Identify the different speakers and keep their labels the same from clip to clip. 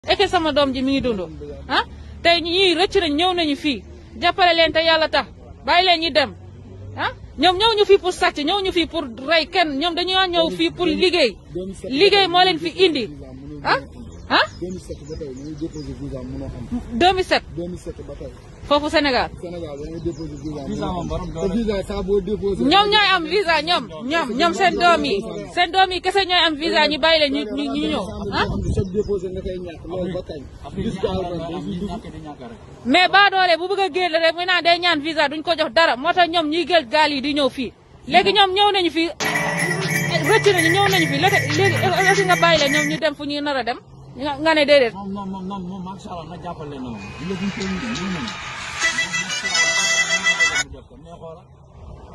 Speaker 1: eke sama doom ji mi ngi dund ah tey ñii rëcc nañ ñëw nañu fii jàppale leen te yàlla tax bàyyi leen ñi dem ah ñoom ñëw ñu fii pour sàcc ñëw ñu fii pour rey kenn ñoom dañoo ñëw fii pour liggéey liggéey moo leen fi indi ah ah 2007 foofu Sénégal ñoom ñooy am visa ñoom seen doom yi kese ñooy am visa ñu bàyyi leen ñu ñëw ah mais ba doole bu bëgg a génn rek mu naan day ñaan visa duñ ko jox dara moo tax ñoom ñuy gël gaal yi di ñëw fii léegi ñoom ñëw nañu fii rëcc nañu ñëw nañu fii léegi est-ce que nga bàyyi leen ñoom ñu dem fu ñuy nar a dem nga ne déedéet.
Speaker 2: moom macha allah na jàppale noonu.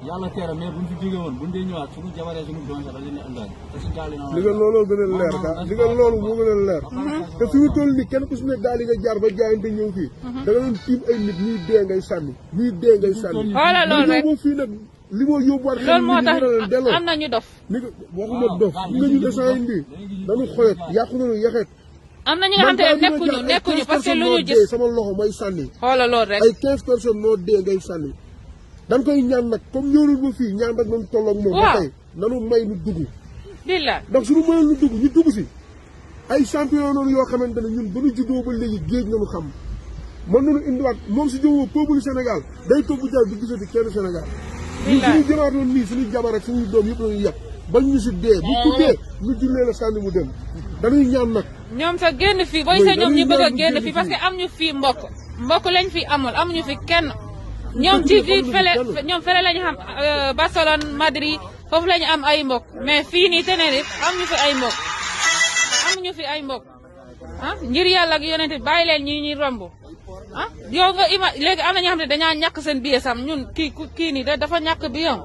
Speaker 2: yàlla tere mais buñ fi jógee woon buñ dee ñëwaat suñu jabaree suñu doon sax dañu leen ëndaale. te si gaal yi
Speaker 3: li nga looloo gën a leer ka li nga loolu moo gën a leer. te fi mu toll nii kenn ku si ne gaal yi nga jaar ba jaayante ñëw fii. da nga doon tiim ay nit ñuy dee ngay sànni. ñuy dee ngay sànni.
Speaker 1: xoolal loolu rek
Speaker 3: fii nag li moo yóbbuwaat.
Speaker 1: loolu moo tax am na ñu dof.
Speaker 3: ni nga waxuma dof li nga ñu desaan bi dañu xoyet yàqu nañu yaxeet.
Speaker 1: am na ñi nga xam te ne nekkuñu parce que lu ñu gis
Speaker 3: sama loxo may sànni.
Speaker 1: xoolal loolu rek
Speaker 3: ay 15 personnes noo dee ngay sànni. dañ koy ñaan nag comme ñëwul ba fii ñaan rek nañu tolloog moom. ba tey nanu may nu dugg.
Speaker 1: billah
Speaker 3: ndax suñu mayul ñu dugg si. ay champion noonu yoo xamante ne ñun ba ñu juddoo ba léegi géej nañu xam. mën nañu indiwaat moom si jógoo peuple Sénégal day toog bu jaay du gisati kenn Sénégal. ñun suñu jëmaatoon nii suñu jabar ak suñuy doom yëpp lañuy yàq bañ ñu si dee. bu ku dee ñu jullee la sànni mu dem. dañuy ñaan nag.
Speaker 1: ñoom sa génn fii booy sa ñoom ñu bëgg a génn fii parce que am ñu fii mbokk lañ fi amul amuñu fi kenn. ñoom ci ñoom fële lañu xam Barcelone Madrid foofu lañu am ay mbokk mais fii nii Tenerife amuñu fi ay mbokk ah ngir yàlla ak yonent bàyyi leen ñi ñuy romb ah yow nga léegi am na ñoo xam ne dañaa ñàkk seen billet sam ñun kii nii dafa ñàkk billet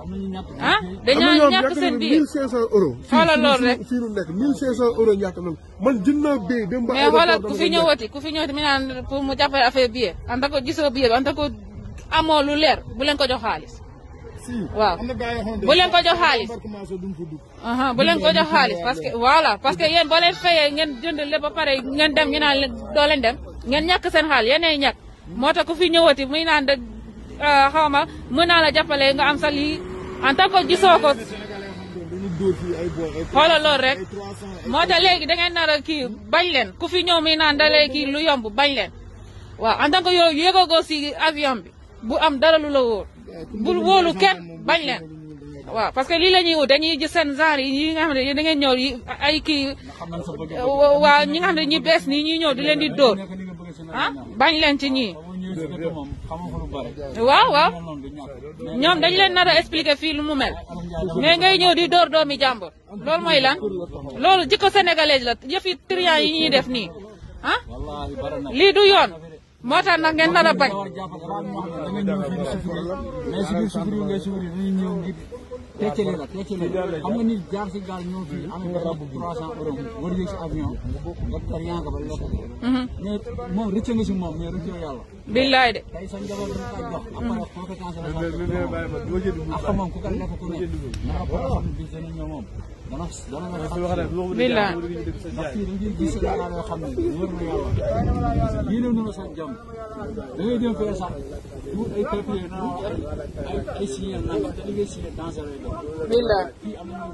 Speaker 1: ah dañaa ñàkk seen billet
Speaker 3: 1500 euros.
Speaker 1: xoolal loolu rek
Speaker 3: fii nu nekk 1500 euros ñàkk na man jënd naa billet dem ba.
Speaker 1: mais xoolal ku fi ñëwati mi naan pour mu jàppale affaire billet en tant que gisoo billet bi en tant que amoo lu leer bu leen ko jox xaalis. waaw bu leen ko jox xaalis. bu leen ko jox xaalis parce que yéen boo leen fayee ngeen jënd lépp ba pare ngeen dem ñu naan doo leen dem ngeen ñàkk seen xaalis yéenay ñàkk moo tax ku fi ñëwati muy naan de xaw ma mën naa la jàppale nga am sa lii en tant que gisoo ko. xoolal loolu rek moo tax léegi da ngeen nar a kii bañ leen ku fi ñëw muy naan da lay kii lu yomb bañ leen waaw en tant que yow yéegagoo si avion bi. bu am dara lu la wóor bul wóolu kenn bañ leen waaw parce que lii la ñuy wut dañuy gis seen genre yi nga xam ne da ngeen ñëw yi ay kii waaw ñi nga xam ne ñi bees nii ñuy ñëw di leen di dóor ah bañ leen ci ñii waaw ñoom dañ leen nar a expliquer fii lu mu mel mais ngay ñëw di dóor doomi jàmbur loolu mooy lan loolu jikko sénégalaise la yëfi trian yi ñuy def nii ah lii du yoon moo tax nag ngeen nar a bañ.
Speaker 2: mais si biir suufur yi ngay suufur yi dañuy ñëw ngir teccale la xam nga nit jaar si gaal ñëw fii am na 300 euros war yéeg si avion nga tar yaa ba lekk mais moom rëcc nga si moom mais rëcc yàlla.
Speaker 1: billaay de.
Speaker 2: tey sa njaboot dañ koy jox après compétence la ak moom ku ko lekk ku ne dana ko xam bi dana ñëw moom dana
Speaker 1: billaay
Speaker 2: ndax fii dañ ciy gis Sénégal yoo xam ne wër na yàlla yii la nuna sax jàmm da ngay dem fee sax pour ay papier na ay signé nanga te li ngay signé danger lay doon
Speaker 1: billaay
Speaker 2: fii am nañu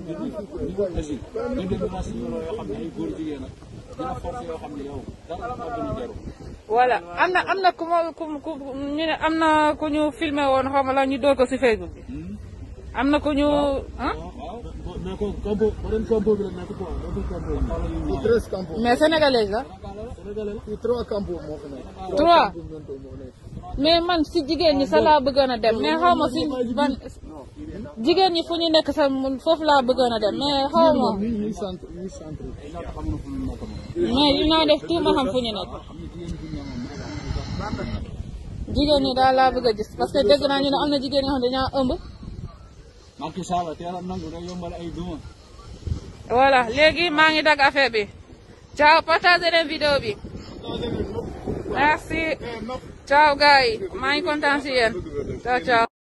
Speaker 2: niveau asile nga dégg naa si yoo xam ne ay góor jigéen nag dina force yoo xam ne yow dara dafa gën a jaru
Speaker 1: voilà am na ku ñu ne am na ku ñu filmé woon xaw ma la ñu door ko si Facebook bi am na ku ñu mais sénégalaise la. trois mais man si jigéen ñi sa laa bëggoon a dem mais xaw ma si ban jigéen ñi fu ñu nekk sa foofu laa bëggoon a dem mais xaw ma mais dinaa def tout ma xam fu ñu nekk jigéen ñi daal laa bëgg a gis parce que dégg naa ñu ne am na jigéen ñi nga xam ne dañoo ëmb.
Speaker 2: Macky Sall teel a nangu day yombal ay duma.
Speaker 1: voilà léegi maa ngi dagg affaire bi. ciao partagez leen vidéo bi. merci. ciao gars yi maa ngi kontaan si yéen. ciao ciao.